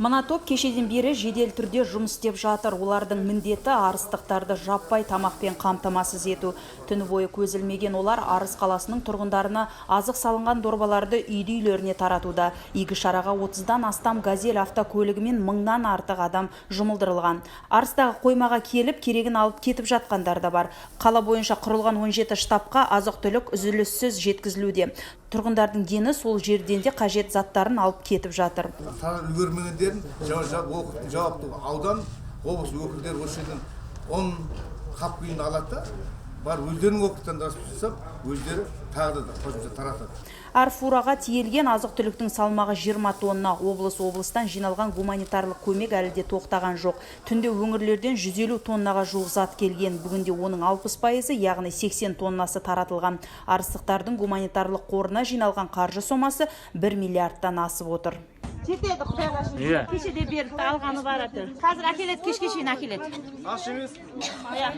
Мына топ кешеден бері жедел түрде жұмыс істеп жатыр. Олардың міндеті – арыстықтарды жаппай тамақпен қамтамасыз ету. Түні бойы көз ілмеген олар Арыс қаласының тұрғындарына азық салынған дорбаларды үйді үйлеріне таратуда. Игі шараға 30-дан астам «Газель» автокөлігімен мыңнан артық адам жұмылдырылған. Арыстағы қоймаға келіп, керегін алып кетіп жатқандар да бар. Қала бойынша құрылған 17 штабқа азық-түлік үзіліссіз жеткізілуде. Тұрғындардың дені сол жерден де қажет заттарын алып кетіп жатыр. Үлгермегендерін жауап, жауапты аудан, облыс өкілдері осы жерден 10 қап күйін алады да, барып өздерінің округтан жасап, өздері тағы да қосымша таратады. Әр фураға тиелген азық-түліктің салмағы 20 тонна. Облыс-облыстан жиналған гуманитарлық көмек әлі де тоқтаған жоқ. Түнде өңірлерден 150 тоннаға жуық зат келген. Бүгінде оның 60%-ы, яғни 80 тоннасы таратылған. Арыстықтардың гуманитарлық қорына жиналған қаржы сомасы 1 миллиардтан асып отыр. Жетеді, құдайға шүкір. Кеше де берді, алғаны бар әйтеуір. Қазір әкеледі, кешке шейін әкеледі. Аш емес. Иә.